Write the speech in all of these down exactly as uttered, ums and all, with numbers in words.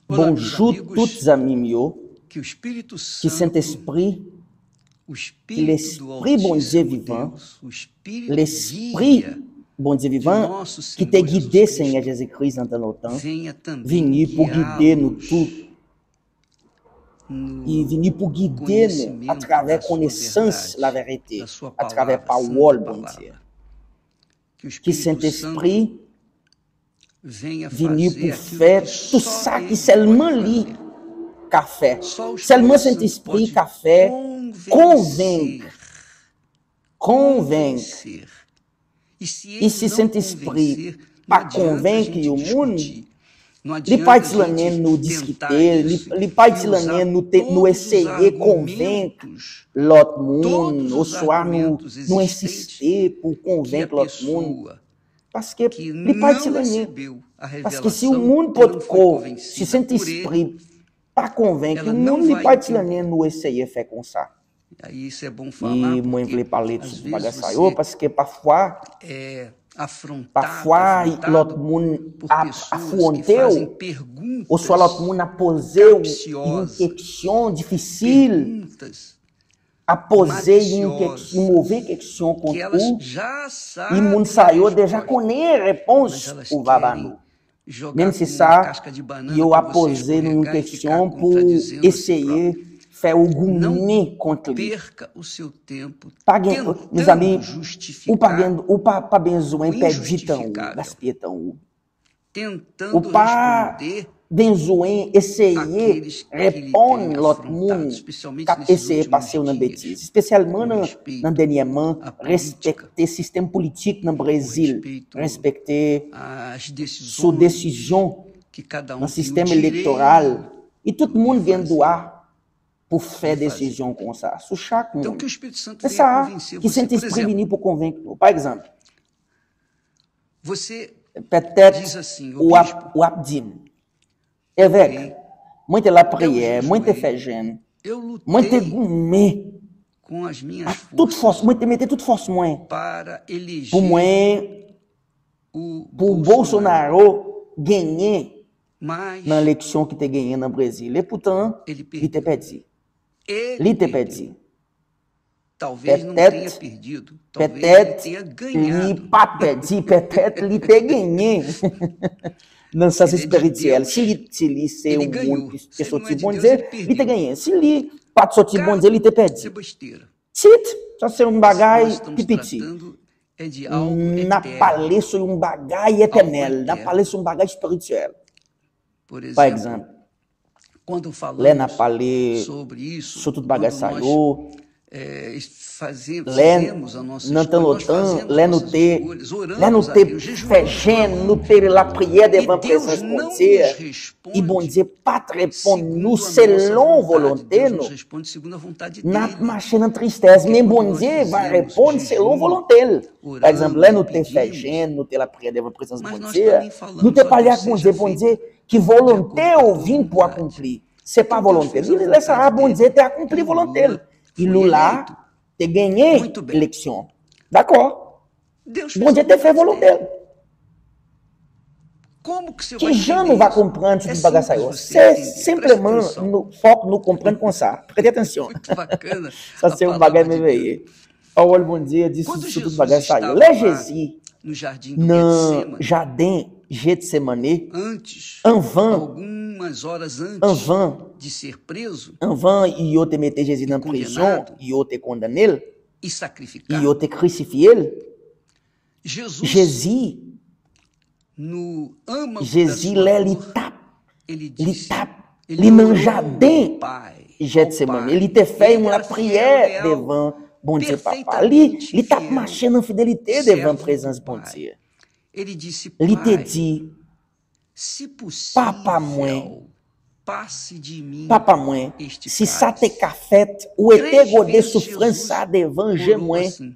Bonjou tout zanmi m yo, ki Sentespri, ki Lespri Bondye vivan, Lespri Bondye vivan ki te gide Senyè Jezi Kris nan tan lontan, vini pou gide nou tou. Li vini pou gide nou atravè konesans laverite, atravè pawòl Bondye. Ki Sentespri vini pou fè tout sa ki sèlman li ka fè. Sèlman Sentespri ka fè konvenk, konvenk. E si Sentespri pa konvenk yon moun, li pa itil anyen nou diskite, li, li pa itil anyen nou, te, nou eseye konvenk lòt moun, oswa nou, nou ensiste pou konvenk lòt moun. Paske li pa itil anyen. Paske si yon moun potko, si Sentespri pa konvenk yon moun, li pa itil anyen nou eseye fè konsa. E mwen vle pale sou bagay sa yo, paske pafwa, pafwa lòt moun ap afwonte w, oswa lòt moun ap poze w yon keksyon difisil, ap poze yon kek-, yon move keksyon kont ou, e moun sa yo deja konnen repons ou va ba nou. Menm si sa, yo ap poze nou yon keksyon pou eseye fè ou goumen kont li. Pa gen, mezanmi, ou pa gen, ou pa, pa bezwen pèdi tan ou, gaspiye tan ou. Ou pa bezwen eseye reponn lòt moun k ap eseye pase w nan betiz, espesyalman nan, nan dènyèman, respekte sistèm politik nan Brezil, respekte sou desizyon nan sistèm elektoral, e tout moun gen dwa pou fè desizyon konsa sou chak moun. Se sa ki Sentespri vini pou konvenk nou. Pa egzanp, petèt w ap, w ap di m, "Evèk, mwen te lapriyè, mwen te fè jèn, mwen te goumen ak tout fòs, mwen te mete tout fòs mwen pou mwen, pou Bolsonaro genyen nan eleksyon ki te genyen nan Brezil." Epoutan, li te pèdi. Li te pèdi. Petèt, petèt li pa t pèdi, petèt li te genyen. Nan sans espirityèl, si li, si li se yon moun ki, ki soti Bondye, li te genyen. Si li pa t soti Bondye, li te pèdi. Tit, sa se yon bagay ki piti. N ap pale sou yon bagay etènèl, n ap pale sou yon bagay espirityèl. Pa egzanp, lè n ap pale sou tout bagay sa yo, lè, nan tan lontan, lè nou te, lè nou te fè jèn, nou te lapriyè devan prezans Bondye, e Bondye pa t reponn nou selon volonte nou, n ap mache nan tristès, men Bondye va reponn selon volonte l. Pa egzanp, lè nou te fè jèn, nou te lapriyè devan prezans Bondye, nou te pale ak Bondye, "Bondye, ki volonte w vin pou akonpli. Se pa volonte m." Lè sa a, Bondye te akonpli volonte l. E Lula te genyen eleksyon. Dakò. Bondye te fè volonte l. Ki jan nou va konprann tout bagay sa yo? Se senpleman, nou, fòk nou konprann konsa. Prete atansyon. Sa se yon bagay mèveye. Pawòl Bondye di sou, sou tout bagay sa yo. Lè Jezi nan jaden Jetsemane, anvan, anvan, anvan yo te mete Jezi nan prizon, yo te kondane l, yo te krisifye l, Jezi, Jezi, lè li t ap, li t ap, li nan jaden Jetsemane, li te fè yon lapriyè devan Bondye Papa. Li, li t ap mache nan fidelite devan prezans Bondye. Li te di, "Papa mwen, Papa mwen, si sa te ka fèt, wete gode soufrans sa devan je mwen."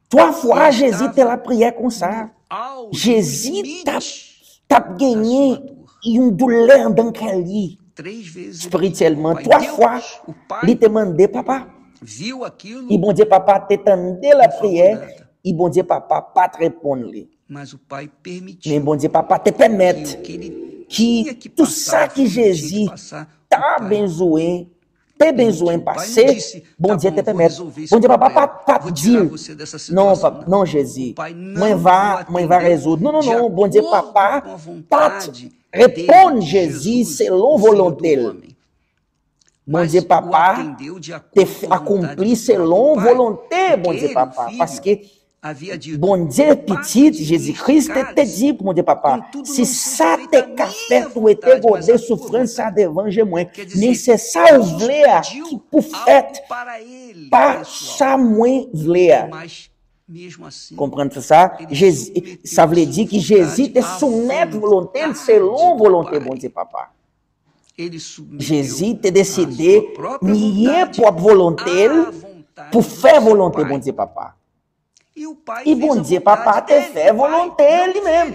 Twa fwa Jezi te lapriyè konsa. Jezi t ap, t ap genyen yon doulè anndan kè li, espirityèlman. Twa fwa, li te mande Papa. E Bondye Papa te tande lapriyè, e Bondye Papa pa t reponn li. Men Bondye Papa te pèmèt ki tou sa ki Jezi ta bezwen, te bezwen pase, Bondye te pèmèt. Bondye papa pa, pa t di l, non, pa, non, Jezi, mwen va, mwen va rezoud. Non, non, non, Bondye papa pa t reponn Jezi selon volonte l. Bondye papa te f- akonpli selon volonte Bondye papa. Paske Bondye Pitit, Jezi Kris, te, te di pou Bondye Papa, si sa te ka fèt, ou te gode soufrans sa devan je mwen. Men se sa ou vle a ki pou fèt, pa sa mwen vle a. Konprann sa? Jezi, sa vle di ki Jezi te soumèt volonte l selon volonte Bondye Papa. Jezi te deside niye pwòp volonte l pou fè volonte Bondye Papa. E Bondye Papa te fè volonte li menm.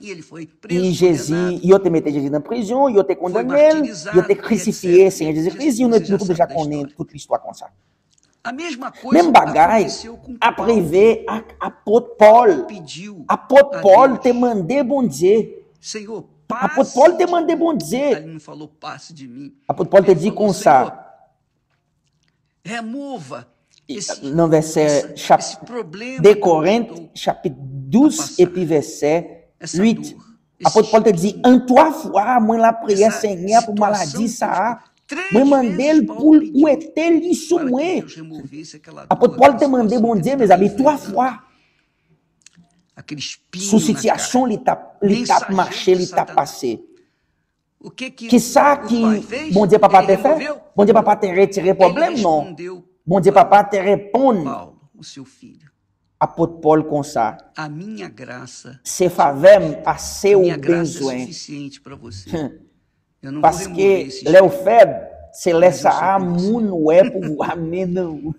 E Jezi, yo te mete Jezi nan prizon, yo te kondane l, yo te krisifye Senyè Jezi Kris, nou, nou tout deja konnen tout listwa konsa. Menm bagay ap rive ak apot Pòl. Apot Pòl te mande Bondye. Apot Pòl te mande Bondye. Apot Pòl te di konsa, nan vèsè chap, de Korent, chapit douz, epi vèsè uit. Apot Pòl te di, an twa fwa, mwen lapriyè Senyè pou maladi sa a. Mwen mande l pou l wete li sou mwen. Apot Pòl te mande Bondye, mezanmi, twa fwa sou sitiyasyon li t ap, li t ap mache, li t ap pase. Kisa ki Bondye Papa te fè? Bondye Papa te retire pwoblèm, non. Bondye Papa te reponn apot Pòl konsa, se favè m ase ou bezwen. Paske lè w fèb, se lè sa a moun wè pouvwa m nan ou.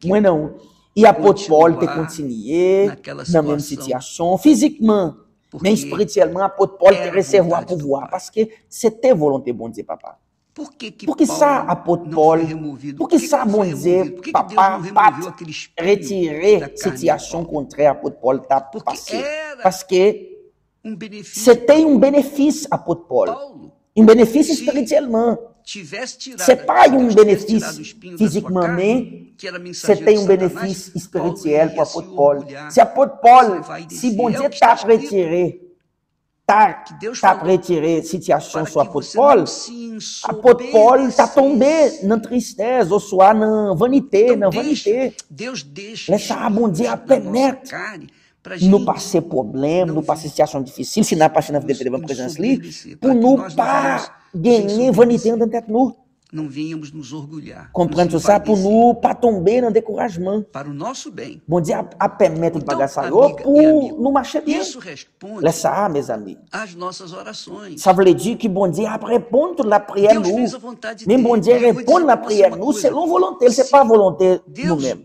Mwen nan ou. E apot Pòl te kontinye nan menm sitiyasyon fizikman, men espirityèlman, apot Pòl te resevwa pouvwa paske se te volonte Bondye Papa. Poukisa apot Pòl, poukisa Bondye Papa pa t retire sitiyasyon kontrè apot Pòl t ap pase? Paske se te yon benefis apot Pòl. Yon benefis espirityèlman. Se pa yon benefis fizikman, men se te yon benefis espirityèl pou apot Pòl. Si apot Pòl, si Bondye t ap retire, ta, t ap retire sitiyasyon sou apot Pòl, apot Pòl ta tonbe nan tristès oswa nan vanite, nan vanite. Lè sa a, Bondye ap pèmèt nou pase pwoblèm, nou pase sitiyasyon difisil, si n ap mache nan fidelite devan prezans li, pou nou pa genyen vanite anndan tèt nou. Konprann sou sa pou nou pa tonbe nan dekourajman. Bondye ap, ap pèmèt tout bagay sa yo pou nou mache byen. Lè sa a, mezanmi, sa vle di ki Bondye ap reponn tout lapriyè nou. Men Bondye reponn lapriyè nou selon volonte l, se pa volonte nou menm.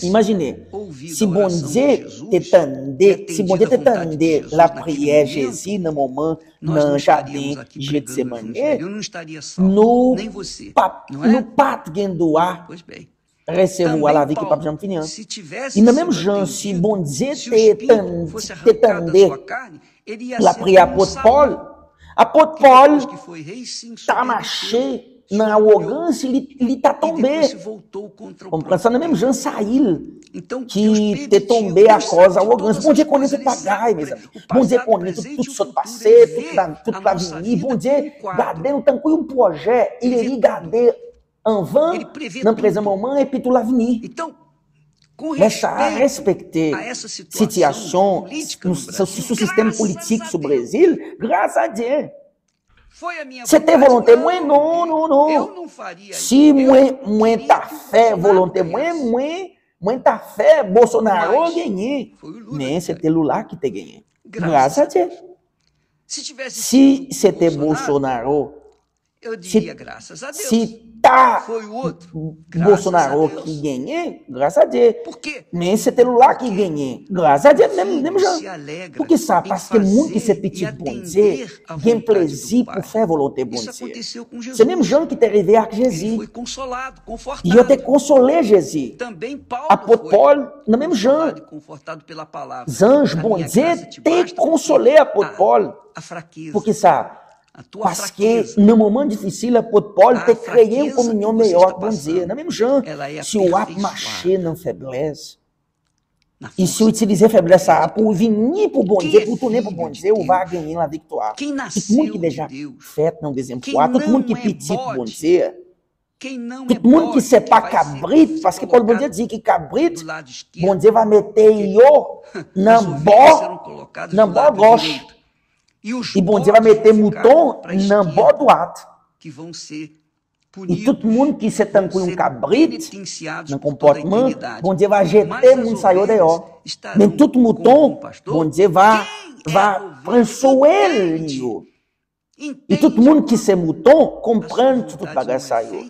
Imajine, si Bondye te tande, si Bondye te tande lapriyè Jezi nan moman nan jaden Jetsemane, nou p ap, nou pa t gen dwa resevwa lavi ki p ap janm fini an. E nan menm jan, si Bondye te tann, te tande lapriyè apot Pòl, apot Pòl ta mache nan awogans, li, li ta tonbe. Konprann sa? Nan menm jan Sayil ki te tonbe akòz awogans. Bondye konnen tout bagay, mezanmi. Bondye konnen tout, tout sa k pase, tout la, tout lavini. Bondye gade nou tankou yon pwojè. Li gade anvan, nan prezan moman, epi tou lavini. Lè sa a, respekte sitiyasyon sou, sou, sou sistèm politik sou Brezil, gras a Dye. Se te volonte mwen? Non, non, non. Si mwen, mwen ta fè volonte mwen, mwen, mwen ta fè Bolsonaro genyen. Men se te Lula ki te genyen. Gras a Dye. Si se te Bolsonaro, Se, se ta Bolsonaro ki genyen, gras a Dye. Men se te Lula ki genyen, gras a Dye, menm, menm jan. Poukisa? Paske moun ki se pitit Bondye gen plezi pou fè volonte Bondye. Se menm jan ki te rive ak Jezi. Yo te konsole Jezi. Apot Pòl, nan menm jan. Zanj Bondye te konsole apot Pòl. Poukisa? Paske nan moman difisil, apot Pòl te kreye yon kominyon meyè ak Bondye. Nan menm jan, si w ap mache nan feblès, e si w itilize feblès sa a pou w vini pou Bondye, pou w tounen pou Bondye, ou va genyen laviktwa. Tout moun ki deja fèt nan dezyèm fwa, tout moun ki pitit Bondye, tout moun ki se pa kabrit, paske Pòl Bondye di ki kabrit, Bondye va mete yo nan bò, nan bò gòch. E Bondye va mete mouton nan bò dwat. E tout moun ki se tankou yon kabrit nan konpòtman, Bondye va jete moun sa yo deyò. Men tout mouton, Bondye va, va pran swen li yo. E tout moun ki se mouton konprann sou tout bagay sa yo.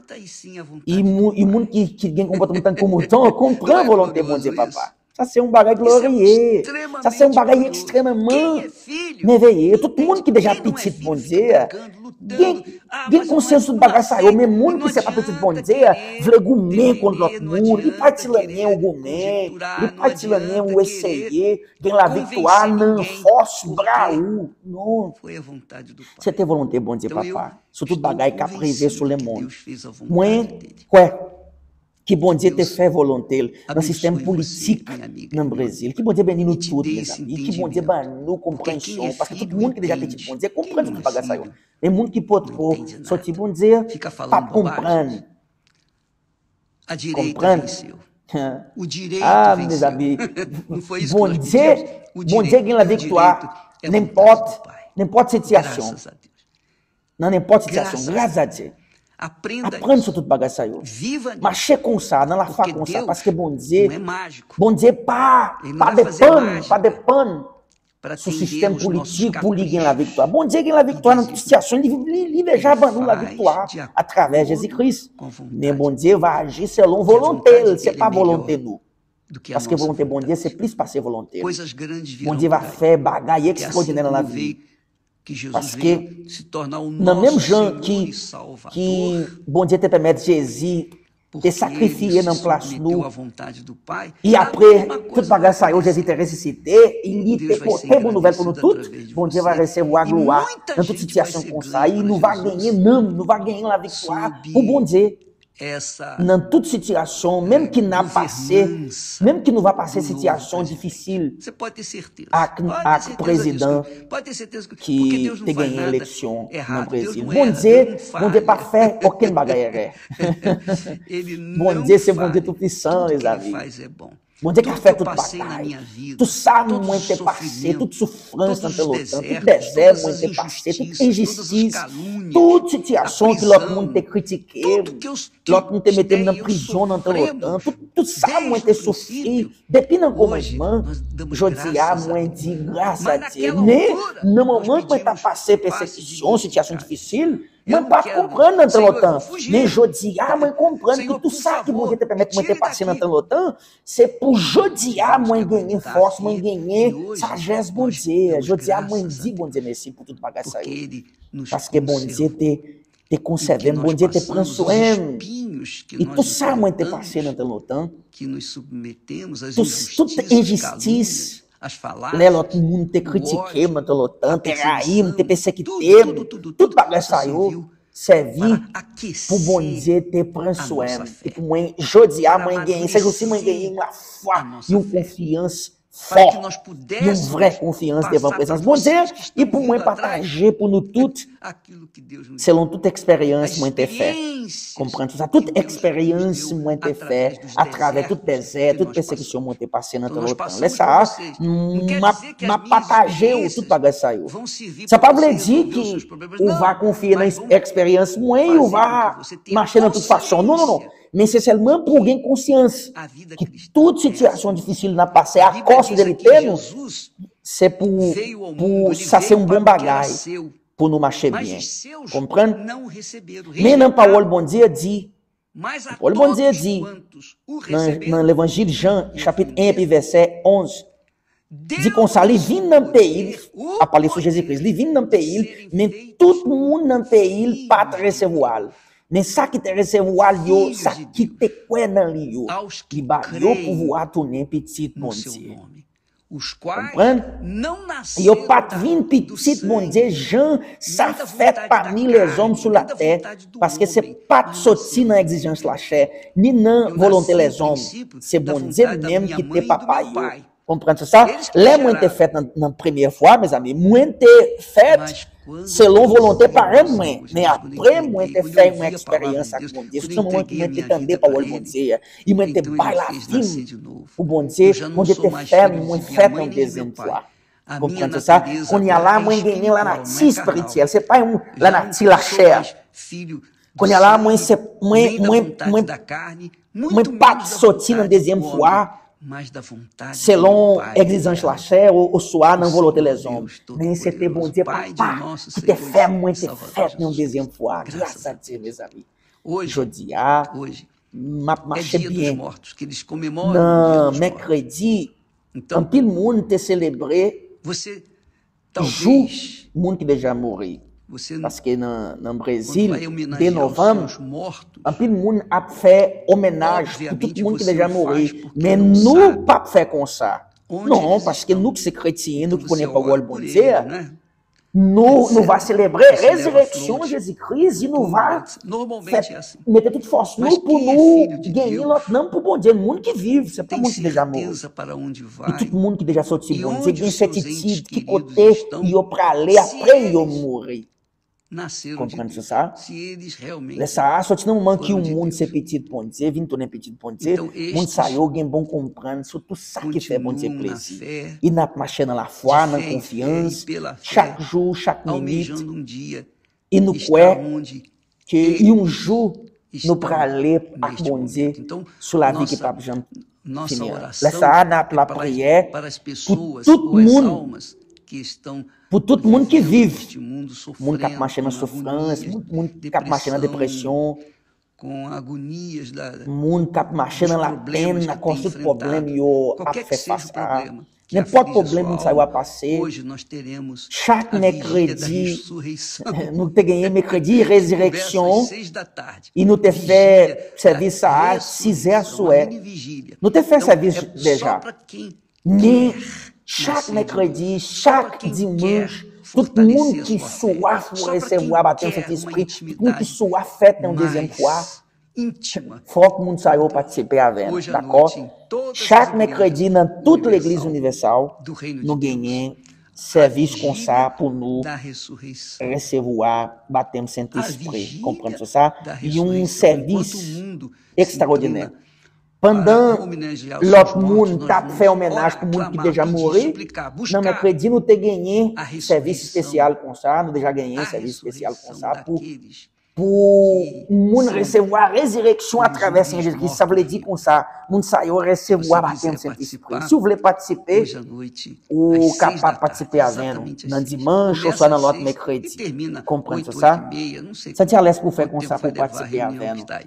E moun, e moun ki, ki gen konpòtman tankou mouton konprann volonte Bondye Papa. Sa se yon bagay gloriye. Sa se yon bagay ekstrèmman mèveye. Tout moun ki deja pitit Bondye gen, gen konsyans tout bagay sa yo. Men moun ki se pa pitit Bondye vle goumen kont lòt moun. Li pa di lanyen ou goumen, li pa di lanyen ou eseye gen laviktwa nan fòs bra ou. Non. Se te volonte Bondye Papa sou tout bagay k ap rive sou lemonn. Mwen kwè ke Bondye te fè volonte l nan sistèm politik nan Brezil. Ke Bondye beni nou tout, mezanmi. Ke Bondye ban nou konpreyansyon, paske tout moun ki deja pitit Bondye konprann tout bagay sa yo. Men moun ki potko sòti Bondye p ap konprann. Konprann. Ah, mezanmi, Bondye, Bondye gen laviktwa nenpòt, nenpòt sitiyasyon. Nan nenpòt sitiyasyon, gras a Dye. Aprann sou tout bagay sa yo. Mache konsa, nan lafwa konsa, paske Bondye, Bondye pa, pa depann, pa depann sou sistèm politik pou li gen laviktwa. Bondye gen laviktwa nan tout sitiyasyon, li, li, li deja ban nou laviktwa atravè Jezi Kris. Men Bondye va aji selon volonte l, se pa volonte nou. Paske volonte Bondye se plis pase volonte l. Bondye va fè bagay ekstraòdinè nan lavi nou. Paske nan menm jan ki, ki Bondye te pèmèt Jezi te sakrifye nan plas nou, e apre tout bagay sa yo, Jezi te resisite, e li te pote bon nouvèl pou nou tout, Bondye va resevwa glwa nan tout sitiyasyon konsa, e nou va genyen nanm, nou va genyen laviktwa pou Bondye. Nan tout sitiyasyon, menm ke n ap pase, menm ke nou va pase sitiyasyon difisil ak, ak prezidan ki te genyen eleksyon nan Brezil. Bondye, Bondye pa fè okenn bagay erè. Bondye se Bondye toupisan, mezanmi. Bondye ka fè tout batay. Tout sa mwen te pase, tout soufrans nan tan lontan, tout dezè mwen te pase, tout enjistis, tout sitiyasyon ke lòt moun te kritike m, lòt moun te mete m nan prizon nan tan lontan, tout, tout sa mwen te soufri depi nan kòmansman, jodi a mwen di gras a Dye. Men nan moman mwen t ap pase pèsekisyon, sitiyasyon difisil, mwen pa t konprann nan tan lontan. Men jodi a mwen konprann ke tout sa ke Bondye te pèmèt mwen te pase nan tan lontan, se pou jodi a mwen genyen fòs, mwen genyen sajès Bondye. Jodi a mwen di Bondye mèsi pou tout bagay sa yo. Paske Bondye te, te konsève m, Bondye te pran swen m. E tout sa mwen te pase nan tan lontan, tout, tout enjistis, lè lòt moun te kritike m nan tan lontan, te rayi m, te pèsekite m, tout bagay sa yo sèvi pou Bondye te pran swen m. E pou mwen, jodi a, mwen genyen, se jousi mwen genyen yon lafwa, yon konfyans fò, yon vrè konfyans devan prezans Bondye. E pou mwen pataje pou nou tout, selon tout eksperyans mwen te fè. Konprann tout sa, tout eksperyans mwen te fè atravè tout dezè, tout pèsekisyon mwen te pase nan tan lontan. Lè sa a, m ap, m ap pataje w tout bagay sa yo. Sa pa vle di ke ou va konfye nan eksperyans mwen e ou va mache nan tout fason. Non, non, non. Men se sèlman pou w gen konsyans ke tout sitiyasyon difisil n ap pase akòz fidelite nou, se pou, pou sa se yon bon bagay. pou nou mache byen. Konprann? Men nan pawòl Bondye di, pawòl Bondye di, nan, nan levanjil Jan, chapit en, epi vèsè onz, di konsa, li vin nan peyi l, ap pale sou Jezi Kris, li vin nan peyi l, men tout moun nan peyi l pa t resevwa l. Men sa ki te resevwa l yo, sa ki te kwè nan li yo, li ba yo pouvwa tounen pitit Bondye. Konprann? Yo pa t vin pitit Bondye jan sa fèt pami lèzòm sou latè, paske se pa t soti nan egzijans lachè, ni nan volonte lèzòm. Se Bondye menm ki te papa yo. Konprann sa? Lè mwen te fèt nan, nan premye fwa, mezanmi, mwen te fèt selon volonte paran mwen. Men apre mwen te fè yon eksperyans ak Bondye. Se yon moman ki mwen te tande pawòl Bondye a. E mwen te bay lavi m pou Bondye. Bondye te fè mwen fèt yon dezyèm fwa. Konprann sa? Kounye a la, mwen genyen lanati espirityèl. Se pa yon lanati lachè. Kounye a la, mwen se, mwen, mwen, mwen, mwen pa t soti nan dezyèm fwa selon egzijans lachè o, oswa nan volonte lèzòm. Men se te Bondye Papa ki te fè mwen te fèt yon dezyèm fwa. Gras a Dye, mezanmi. Jodi a, m ap mache byen. Nan mèkredi, anpil moun te selebre jou moun ki deja mouri. Paske nan, nan Brezil, de novanm, anpil moun ap fè omènaj pou tout moun ki deja mouri. Men nou p ap fè konsa. Non, paske nou ki se kretyen, nou ki konnen pawòl Bondye a, nou, nou va selebre rezireksyon Jezi Kris, e nou va fè, mete tout fòs nou pou nou genyen lòt nanm pou Bondye, moun ki viv, se pa moun ki deja mouri. E tout moun ki deja sòti Bondye gen sètitid ki kote yo prale apre yo mouri. Konprann sou sa? Lè sa a, sòti nan moman ki yon moun se pitit Bondye, vin tounen pitit Bondye, moun sa yo gen bon konprann sou tout sa ki fè Bondye plezi. E n ap mache nan lafwa, nan konfyans, chak jou, chak minit. E nou kwè ke yon jou nou prale ak Bondye sou lavi ki p ap janm fini an. Lè sa a, n ap lapriyè pou tout moun, pou tout moun ki viv, moun k ap mache nan soufrans, moun, moun k ap mache nan depresyon, moun k ap mache nan lapenn akoz tout pwoblèm yo ap fè fas a. Nenpòt pwoblèm moun sa yo ap pase, chak mèkredi, nou te genyen mèkredi rezireksyon, e nou te fè sèvis sa a sizè aswè. Nou te fè sèvis deja. Men chak mèkredi, chak dimanch, tout moun ki swaf pou resevwa batèm Sentespri, tout moun ki swaf fèt yon dezyèm fwa, fòk moun sa yo patisipe avè n, dakò? Chak mèkredi, nan tout legliz inivèsal, nou genyen sèvis konsa pou nou resevwa batèm Sentespri. Konprann sa? Yon sèvis ekstraòdinè. Pandan lòt moun t ap fè omènaj pou moun ki deja mouri, nan mèkredi, nou te genyen sèvis espesyal konsa, nou deja genyen sèvis espesyal konsa pou pou moun resevwa rezireksyon atravè Senyè Jezikri. Sa vle di konsa, moun sa yo resevwa batèm Sentespri. Si w vle patisipe, ou kapab patisipe avè nou nan dimanch oswa nan lòt mèkredi. Konprann sa? Santi alèz pou w fè konsa, pou w patisipe avè nou.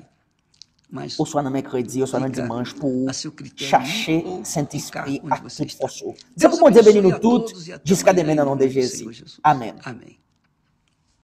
Oswa nan mèkredi, oswa nan dimanch, pou w chache Sentespri ak tout fòs ou. Se pou Bondye beni nou tout, jiska demen nan non de Jezi. Amèn.